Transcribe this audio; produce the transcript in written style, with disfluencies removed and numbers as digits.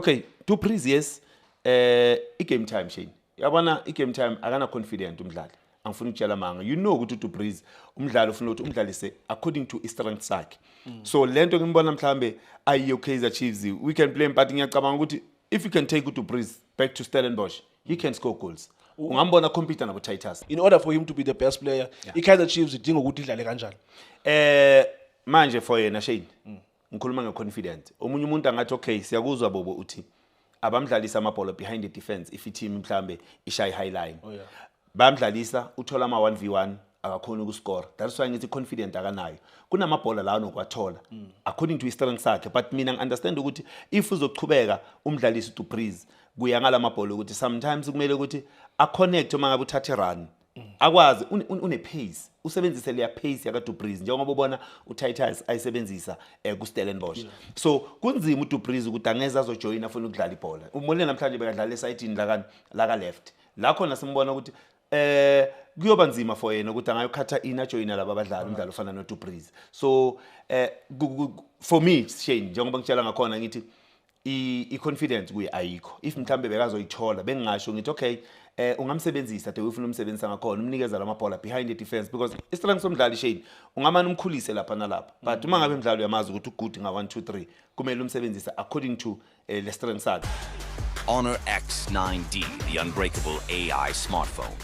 Okay, Du Preez, yes, i-game time, Shane, yabona, i-game time akana confident umdlali. Angifuni ukutshela manga, you know ukuthi uDu Preez umdlali ufuna ukuthi umdlalise according to i-strength sakhe. So lento ngimbona mhlambe ayiyo Kaizer Chiefs, we can blame, but ngiyacabanga ukuthi if you can take uDu Preez back to Stellenbosch, he can score goals. Ungambona compete nabo Titus. In order for him to be the best player, i-Kaizer Chiefs idinga ukuthi idlale kanjani? Manje for yena, Shane, ngikhuluma ngeconfident. Omunye umuntu angathi, "Okay, siyakuzwa Bobo, uthi abamdlalisa amabhola behind the defense if i-team mhlambe ishaye high line." Bayamdlalisa, uthola ama 1v1, akakhona ukuscore. That's why ngithi confident akanayo. Kunamabhola la anokwathola according to i-strength sakhe, but mina ngi-understand ukuthi if uzochubeka umdlalisi Du Preez, kuya ngalamabhola ukuthi sometimes kumele ukuthi aconnect. Uma ngabe uthathe run, akwazi une pace, usebenzise leya pace yaka Du Preez njengoba ubona uTitus ayisebenzisa ku Stellenbosch. So kunzima uDu Preez ukuthi angeze azojoin afuna ukudlala ibhola. Umbonile namhlanje bekadlala esayidini laka left la khona, simbona ukuthi kuyoba nzima for yena ukuthi angayokhatha in ajoyina laba abadlali, umdlalo ofana no Du Preez. So for me, Shane, njengoba ngitshela ngakhona ngithi i-confidence kuye ayikho. If mhlambe bekazoyithola, bengingasho ngithi okay, ungamsebenzisa the way ufuna umsebenzisa ngakhona, umnikeza lamabhola behind the defense, because i-strength somdlali, Shane, ungamane umkhulise lapha nalapha, but uma ngabe umdlali uyamazi ukuthi ugood nga 1 2 3, kumele umsebenzise according to le strength sakhe. Honor X9D, the unbreakable AI smartphone.